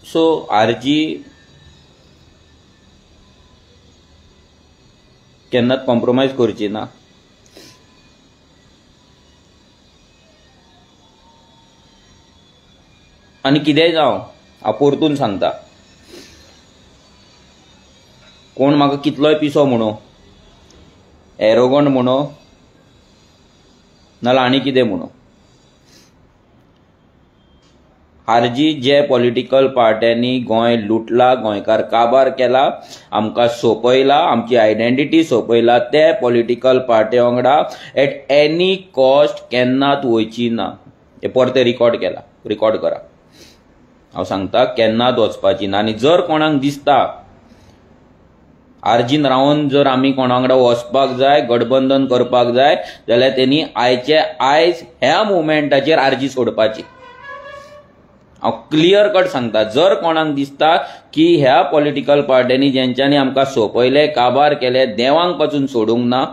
So RG केन्नाच compromise करची ना. आनी कितेंय जावं, हांव परतून सांगता, कोण म्हाका कितलोय पिसो म्हणो, एरोगंट म्हणो, नाल्यार आनी कितें म्हणो, आरजी जे पॉलिटिकल पार्ट्यांनी गोंय लुटला, गोंयकार काबार केला, आमकां सोंपयला, आमची आयडेंटिटी सोंपयला, ते पॉलिटिकल पार्टी वांगडा एट एनी कॉस्ट केन्नाच वयची ना. हे परते रिकॉर्ड केला, रिकॉर्ड करा. हांव सांगता केन्नाच वचपाची ना. आनी जर कोणाक दिसता आरजीन रावन जर आमी कोणा वांगडा वचपाक जाय, गठबंधन करपाक जाय, जाल्यार तेणी आयचे आयज ह्या मुवमेंटाचेर आरजी सोडपाची. हांव क्लियर कट सांगता, जर कोणाक दिसता की ह्या पॉलिटिकल पार्ट्यांनी जेंच्यांनी आमकां सोंपयले, काबार केले, देवांक पासून सोडूंक ना,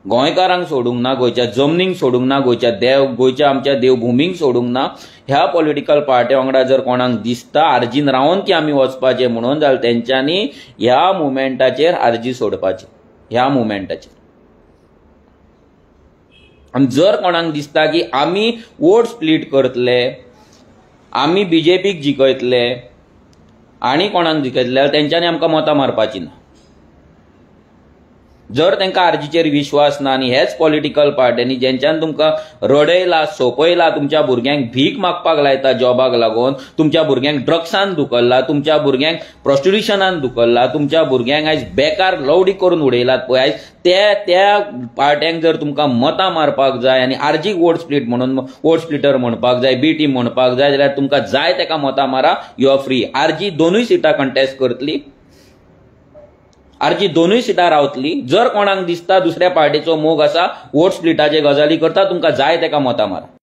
गोंयकारांक सोडूंक ना, गोंयच्या जमनीक सोडूंक ना, गोंयच्या देव, गोंयच्या आमच्या देवभुमीक सोडूंक ना, ह्या पॉलिटिकल पार्टी वांगडा जर कोणाक दिसता आरजीन रावन की आमी वचपाचें म्हणून, जाल्यार तेंच्यांनी ह्या मुवमेंटाचेर आरजी सोडपाची, ह्या मुवमेंटाचेर. आनी जर कोणाक दिसता की आमी वोट स्प्लीट करतले, आमी बीजेपीक जिखयतले आनी कोणाक जिखयतले, जाल्यार तेंच्यांनी आमकां मतां मारपाची ना. जर तांकां आरजीचेर विश्वास ना आनी हेच पॉलिटिकल पार्ट्यांनी जेंच्यान तुमकां रडयला, सोंपयला, तुमच्या भुरग्यांक भीक मागपाक लायता जॉबाक लागून, तुमच्या भुरग्यांक ड्रग्सान धुकल्ला, तुमच्या भुरग्यांक प्रोस्टिट्युशनान धुकल्ला, तुमच्या भुरग्यांक आयज बेकार लवडी करून उडयलात पळय, आयज त्या त्या पार्ट्यांक जर तुमकां मतां मारपाक जाय आनी आरजीक वोट स्प्लीट म्हणून, वोट स्प्लिटर म्हणपाक जाय, बी टीम म्हणपाक जाय, जाल्यार तुमकां जाय ताका मतां मारा, you are free. RG दोनूय सिटां कंटेस्ट करतली, आरजी दोनूय सिटां रावतली. जर कोणाक दिसता दुसऱ्या पार्टीचो मोग आसा, वोट स्प्लिटाचे गजाली करता, तुमकां जाय ताका मतां मारा.